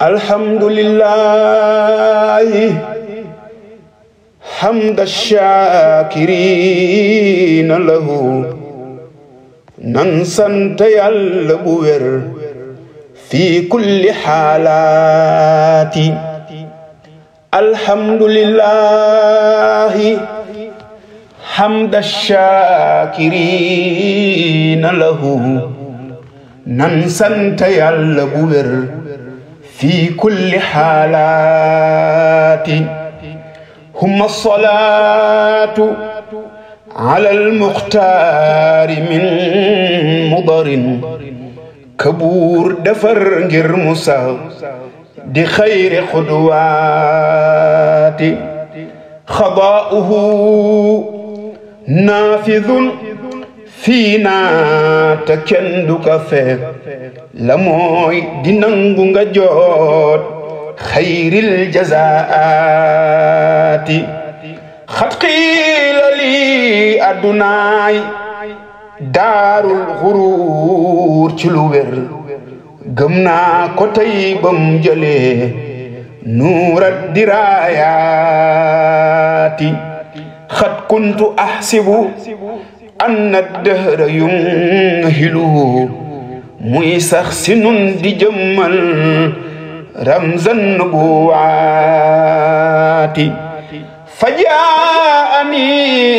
الحمد لله حمد الشاكرين له ننسنت يالبوير في كل حالات الحمد لله حمد الشاكرين له ننسنت يالبوير في كل حالات هم الصلاة على المختار من مضر كبور دفر غير موسى دي خير خدوات خضاؤه نافذ فينا تكندك فيه لموي دي نانغو جوت خير الجزاءات خد قيل لي أدناي دار الغرور تلوير قمنا كتي بمجلي نور الدرايات خد كنت أحسب أن الدهر يمهله ميسخ سنن دي جمال رمز النبوات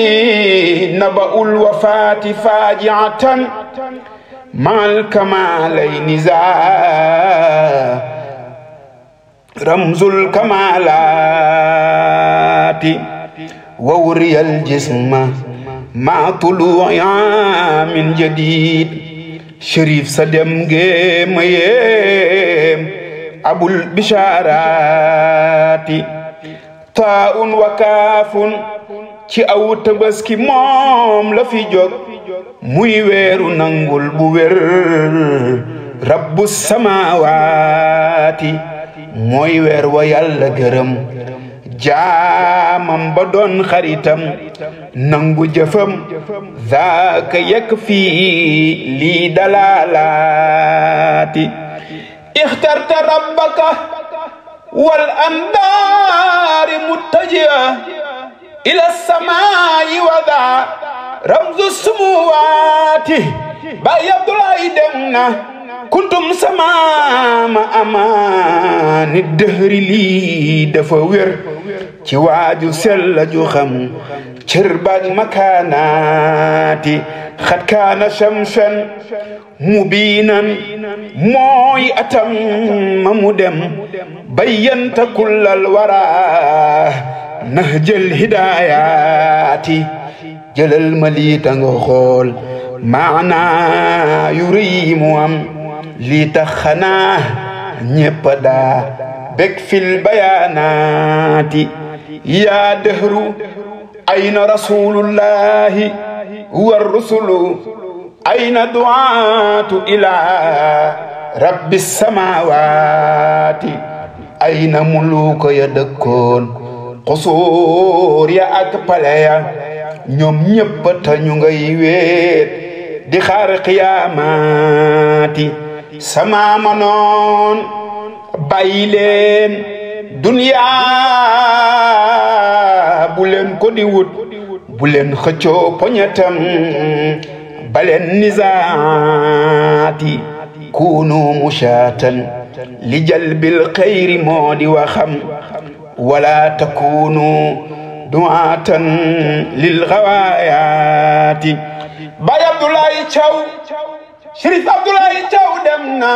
فجاءني نبأ الوفاة فاجعة مع الكمالين ذا رمز الكمالات ووري الجسم مع طلوع من جديد شريف سدم جيم أبو البشارات تاء وكاف ci aw tabaski moom la fi jóg muy weeru nangul bu wér rabbu samawaati mooy weer wa yàlla gërëm jaamam ba doon xaritam nangu jëfam zaaka yekk fii lii dalalaati ixtarta rabbaka wal andaari muttaji'a ila samaa'i wa daa ramzu sumuwaati Baay Abdoulaye dem na kuntum samaama amaani dëhri lii dafa wér ci waaju sell ju xam cër baag makaanaati xat kaana shamsan mubiinan mooy atam ma mu dem bayyanta kullal waraa nahjal hidaayati jëlal ma lii ta nga xool maanaa yu rëy mu am lii tax xanaa ñépp daa bég fil bayaanaati yaa dëhru ayna rasulullahi war rusulu ayna du'aatu ilaa rabbi samaawaati ayna muluuka ya dëkkoon xusuur ya ak pale ya ñoom ñépp ta ñu ngay weet di xaar qiyaamaati sama ma noon bàyyi leen duniyaa bu leen ko di wut bu leen xëccoo poñetam baleen nizaati kunu mushaatan li jalbil xayri moo di waxam ولا تكونوا دعاة للغوايات باي عبد الله تشاو شريف عبد الله تشاو دمنا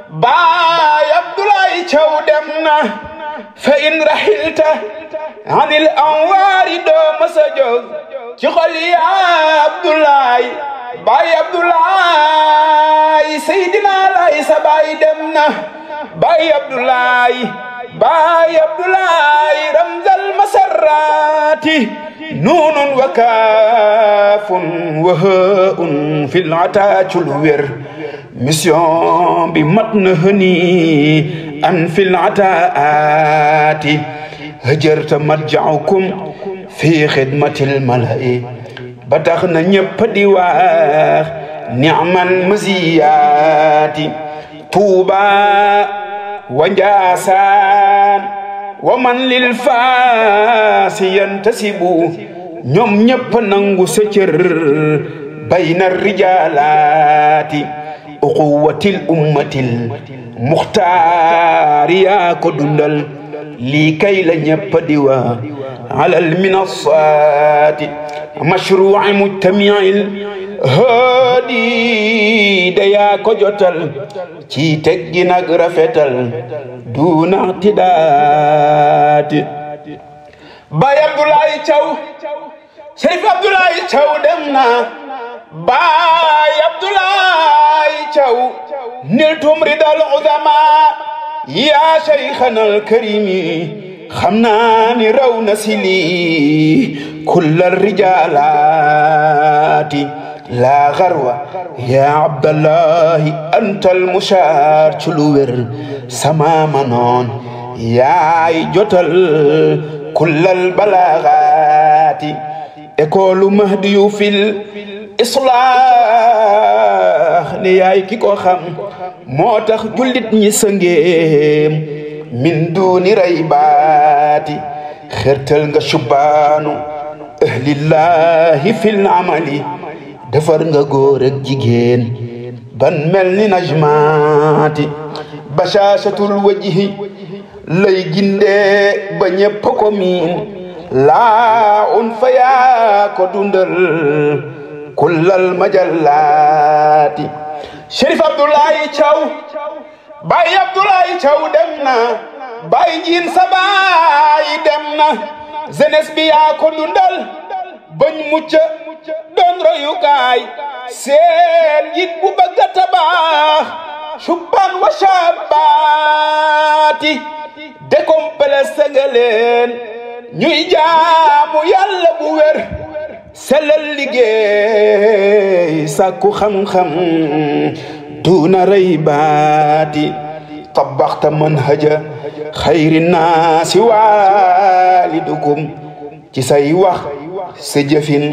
باي عبد الله تشاو دمنا فإن رحلت عن الأنوار دوم سجود تقول يا عبد الله باي عبد الله سيدنا ليس باي دمنا باي عبد الله باي عبدالله رمز المسرات نون وكاف وهاء في العتاج الوير ميسيون بمتنهني أن في العتاءات هجرت مرجعكم في خدمة الملأ بتاخنا ñepp di wax ni'mal maziyati tuuba wa njaasaan wa man lil faasi yantasibu ñoom ñëpp nangu sa cër bayna rijaalaati uquwatil ummatil muxtaari yaa ko dundal lii kay la ñëpp di wa alal minassaati mashruu'i mujtami'il haadi da yaa ko jotal ci teggi nag rafetal duuna tidaati Baay Abdoulaye Thiaw Cherif Abdoulaye Thiaw dem na Baay Abdoulaye Thiaw niltum ridal uzama yaa shaykhanal karimi xam naa ni raw na si lii kullal rijaalaati laa garwa yaa Abdallahi antal mushaar ci lu wér sama manoon yaay jotal kullal balaagaati école mahdiyu fil islaax ne yaay ki ko xam moo tax jullit ñi sëngeem min duuni raybaati xertal nga subbaanu ahlillahi fil amali defar nga góor ak jigéen ban mel ni najmaati bashashatul wajhi lay gindee ba ñépp ko miin laa un fa yaa ko dundal kullal majallaati Cherif Abdoulaye Thiaw Baay Abdoulaye Thiaw dem na Baay Njiin sa baay dem na jeunesse bi yaa ko dundal bañ mucc doon royukaay seen njiit bu bëgg a tabax subban wa shabaati décomplexé nga leen ñuy jaamu yàlla bu wér sellal liggéey sàkku xam-xam duuna raybaati tabaxta manhaja xayri naasi waalidukum ci say wax sa jëfin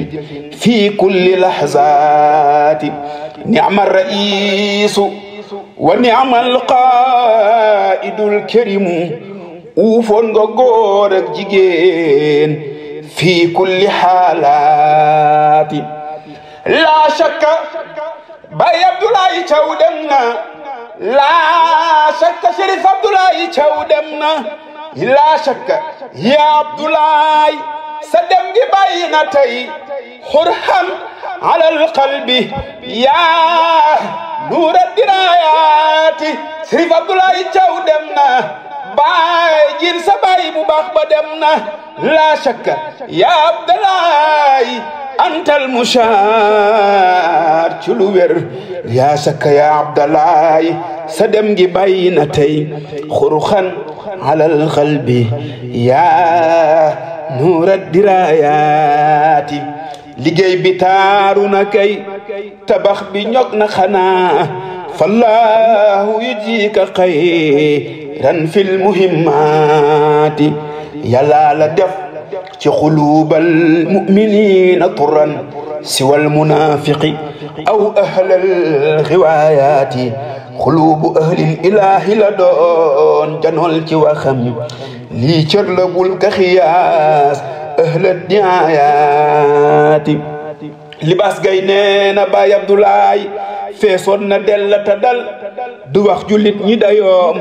fii kulli lahzaati ni'ma raisu wa ni'ma alqaidul karimu uufoon nga góor ak jigéen fii kulli xaalaati laa shakka Baay Abdoulaye Thiaw dem na laa shakka Cherif Abdoulaye Thiaw dem na laa shakka yaa Abdoulaye sa dem gi bàyyi na tey xurhan alal qalbi yaa nuura diraayaati Cherif Abdoulaye Thiaw dem na Baay Njiin sa baay bu baax ba dem na laa shakka yaa Abdoulaye antal mushaar ci lu wér yaa shakka yaa Abdoulaye sa dem gi bàyyi na tey xurxan alal qalbi yaa nuura diraayaati liggéey bi taaru na kay tabax bi ñog na xanaa fallahu yujika xayran fil muhimmaati yàlla la def ci xulubal muminina turan siwal munafiqi aw ahlal xiwaayaati xulubu ahlil ilahi la doon janol ci waxam lii cër la bul ka xiyaas ahlal diayaati libaas gay nee na Baay Abdoulaye feesoon na dellata dal du wax jullit ñi dayoom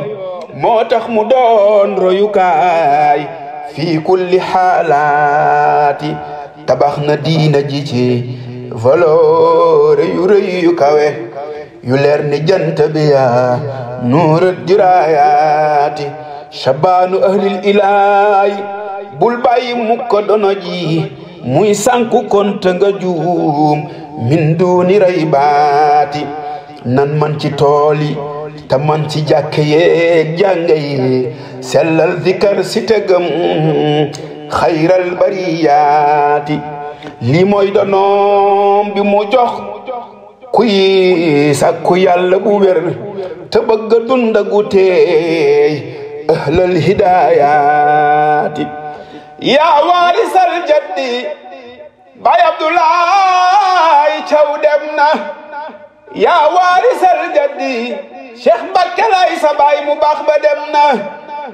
moo tax mu doon royukaay fii kulli xaalaati tabax na diina ji ci valeur yu rëy yu kawe yu leer ni jant bi yaa nuurat diraayaati shabaanu ahlil ilaahi bul bàyyi mukk dono ji muy sànku konte nga juum min duuni raybaati nan man ci tooli te man ci jàkke yeeg jànga yi sellal zikar si tegam xayral bariyaati lii mooy donoom bi mu jox kuy sàkku yàlla bu wér te bëgg dunda gu teey ahlal hidayaati yaa waarisal jaddi Baay Abdoulaye Thiaw dem na yaa waarisal jaddi Cheikh Mbacké lay sa baay mu baax ba dem na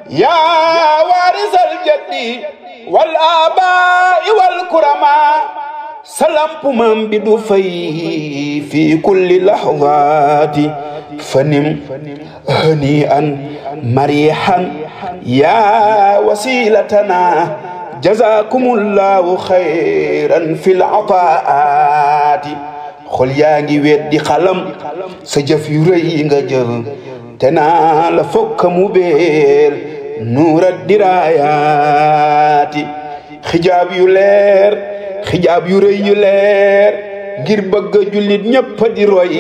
yaa waarisal jaddi wal abaa'i wal kurama salamp mam bi du fay fi kulli lahzaati fanim hani an marihan yaa wasilatana jazakumullahu khayran fil ataati xol yaa ngi weddi xalam sa jëf yu rëy yi nga jël te naa la fokka mu beel nuura diraayaati xijaab yu leer xijaab yu rëy yu leer ngir bëgg jullit ñëpp di roy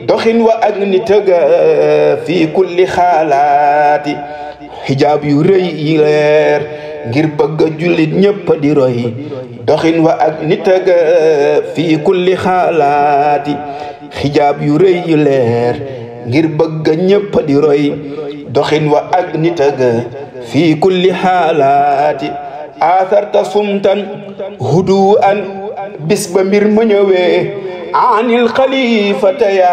doxin wa ak ni tëga fii kulli xaalaati xijaab yu rëy yu leer ngir bëgg jullit ñëpp di roy doxin wa ak ni tëga fii kulli xaalaati xijaab yu rëy yu leer ngir bëgg ñëpp di roy doxin wa ak ni tëga fii kulli xaalaati atharta sumtan huduan bis ba mbir ma ñëwee anil xalifata ya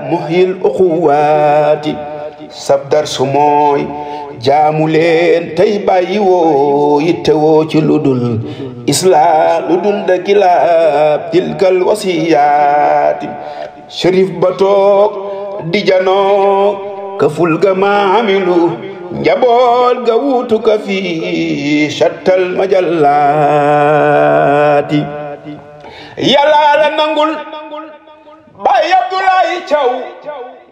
muhyil uquwaati sabdar su mooy jaamu leen tey bàyyi woo yitte woo ci ludul islaa ludul da kilaab tilkal wasiyaati sharif ba toog di janoo ka ful ga maamilu njaboot ga wuutu ka fi shattal majallaati yàlla la nangul Baay Abdoulaye Thiaw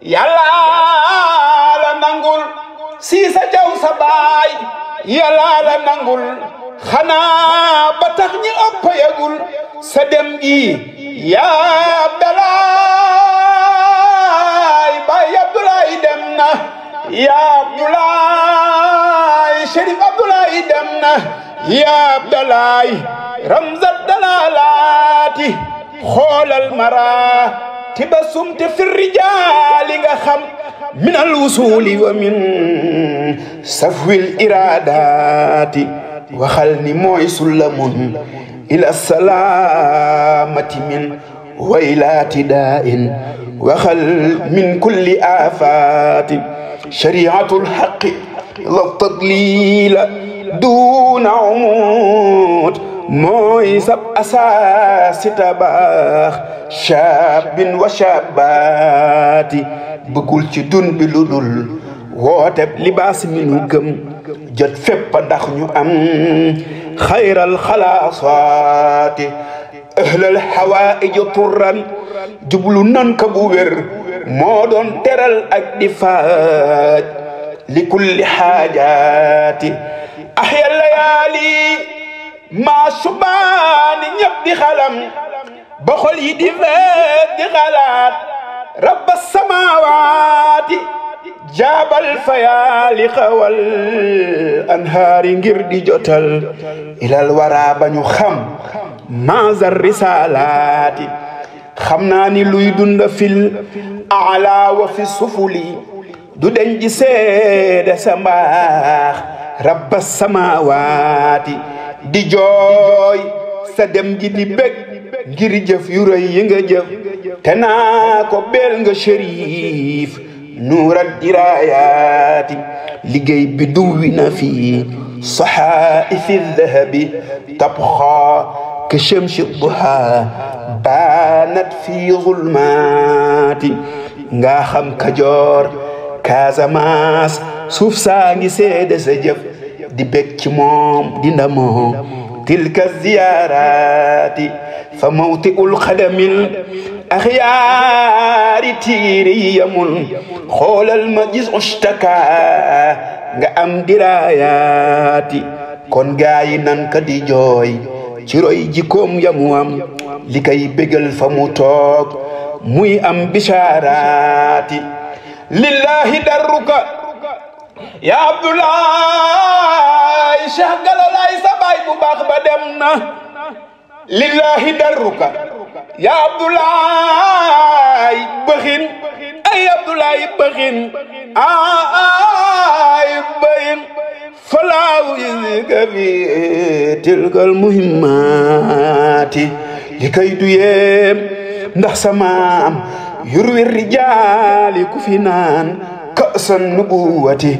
yàlla la nangul Siisa Thiaw sa baay yàlla la nangul xanaa ba tax ñi ëpp yagul sa dem gi yaa Abdoulaye Baay Abdoulaye dem na yaa Abdoulaye Chérif Abdoulaye dem na yaa Abdoulaye ramzat dalalaati xoolal mara tiba sumte fi rijaali nga xam min al wusuli wa min safwil iradaati waxal ni mooy sullamun ila salaamati min waylaati daa'in waxal min kulli aafaati shari'atul haqqi la tadlila duuna umut mooy sab asaasi tabaax shaabin wa shaabaati bëggul ci dun bi lu dul woote libaas mi nu gëm jot fépp ndax ñu am xayral xalaasaati ahlal hawaa'ij turran jublu nan ka bu wér moo doon teral ak di faaj li kulli xaajaati ahya layaali maa subaani ñëpp di xalam ba xol yi di feet di xalaat rabba samaawaati jaabal fayaali xawal anhaari ngir di jotal ilal wara ba ñu xam maazar risalaati xam naa ni luy dunda fil ala wa fi sufuli du deñ di seede sa mbaax rabba samaawaati di jooy sa dem gi di bég ngir jëf yu rëy yi nga jëf te naa ko beel nga shérif nuurat diraayaati liggéey bi duwi na fi saxaa'ifi dahabi tabxaa ka shamsi duha baanat fi zulmaati nga xam Kajoor Casamance suuf saa ngi seede sa jëf di bég ci moom di ndamoo tilka ziyaaraati fa mawti'ul xadamil axyaari tiiri yamul xoolal ma gis ushtaka nga am diraayaati kon gaayi nan ka di jooy ci roy jikkoom yamu am li kay bégal fa mu toog muy am bishaaraati lillahi darruka ya Abdoulaye Cheikh Galalay sa baay bu baax ba dem na lillahi darruka ya Abdoulaye bëxin ay Abdoulaye bëxin ay bëxin falaaw yizika fi tilkal muhimmaati li kay du yem ndax samaam يروي الرجال كفنان كأس النبوة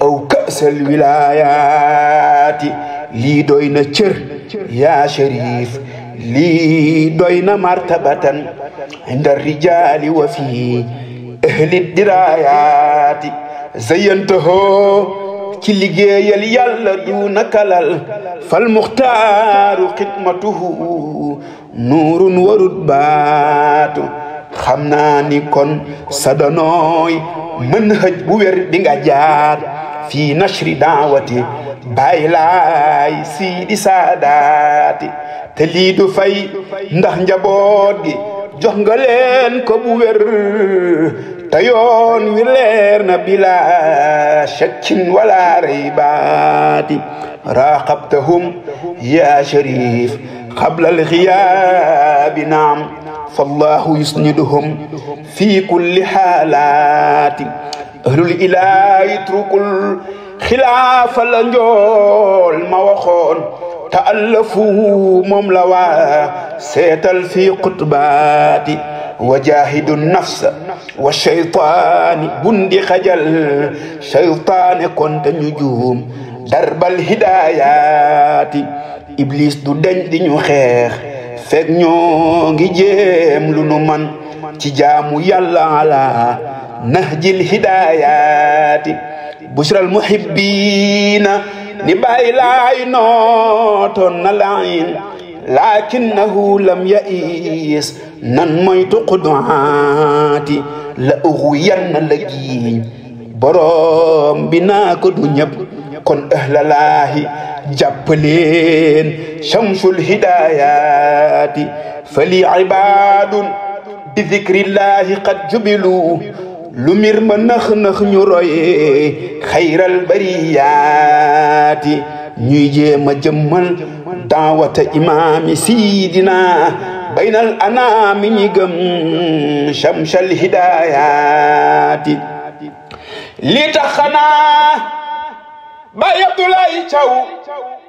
أو كأس الولايات لي دوينا تشر يا شريف لي دوينا مرتبة عند الرجال وفي أهل الدرايات زينته ci liggéeyal yàlla duna kalal fal muxtaaru xidmatuhu nuurun warut baatu xam naa ni kon sadanooy mën hëj bu wér di nga jaar fii nashri daawati bàyyi laay siidi saadaati te lii du fay ndax njaboot gi jox nga leen ko bu wér tayoon wi leer na bila shakkin wala raybaati raqabtahum ya sharif qabla alghiyaabi naam fallahu yusniduhum fi kulli haalaati ahlul ilaahi trukul xilaafa la njool ma waxoon ta'allafu moom la waa seetal fi qutbaati وجاهد النفس والشيطان بندي خجل شيطان كنت نجوم درب الهدايات إبليس دو دنج دي ñu xeex fek ñoo ngi jéem lu nu man ci jaamu yàlla ala nahjil hidayati bushral muhibbina ni bàyyi laay nootoon na layin لكنه لم يئس ننميت قدعاتي لأغوين لجي بروم بناك دنيب كن أهل الله جبلين شمس الهدايات فلي عباد بذكر الله قد جبلوا لمر من نخ نروي خير البريات نيجي مجمل دعوة إمام سيدنا بين الأنام نيجم شمس الهدايات لتخنا باي عبد الله تشاو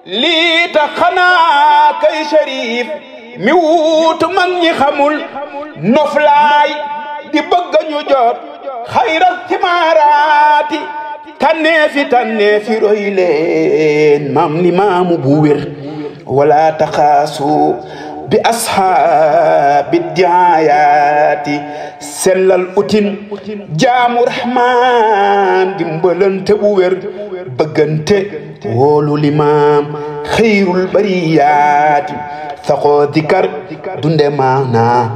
لتخنا كي شريف ميوت من يخمل نفلاي دي بغ ñu jot خير الثمارات تنفي روي لين مام الإمام بوير ولا تخاسوا بأصحاب الدعايات سل الأتين جام الرحمن دمبلن تبوير بغنت ولو الإمام خير البريات ثقو ذكر دند معنا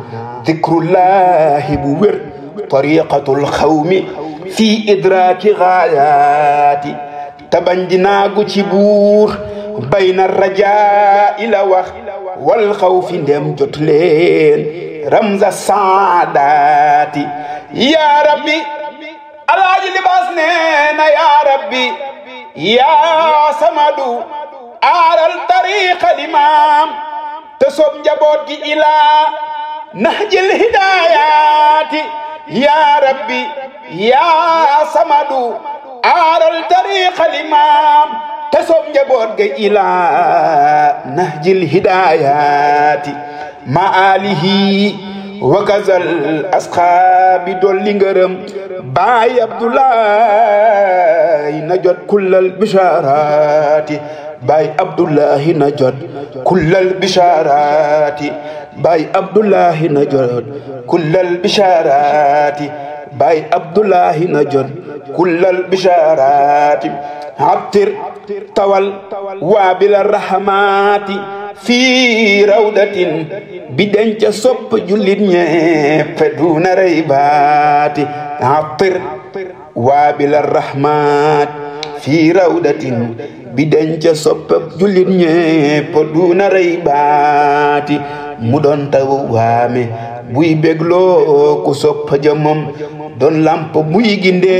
ذكر الله بوير طريقة الخوم في إدراك غايات تبنجنا جبور بين الرجاء لوخ والخوف ندم جتلين رمز السعادات يا ربي الله لباسنا يا ربي يا سمدو على الطريق الإمام تصب جبوت إلى نهج الهدايات يا ربي يا سمدو على الطريق الإمام تصب جبوت إلى نهج الهدايات مع آله وكذا الأصحاب دولينغرم باي عبد الله نجد كل البشارات باي عبد الله نجد كل البشارات باي عبد الله نجد كل البشارات باي عبد الله نجد كل البشارات عطر طول وابل الرحمات في روضة بدنج صب جلد فدون ريبات عطر وابل الرحمات في روضة بدنج صب جلد فدون ريبات مدن توامي buy beglo ku sopp jamam don lamp buy ginde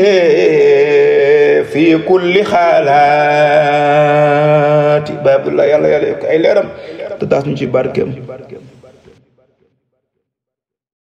fi kulli khalati babullah yalla yalla ay leram te tass ñu ci barkem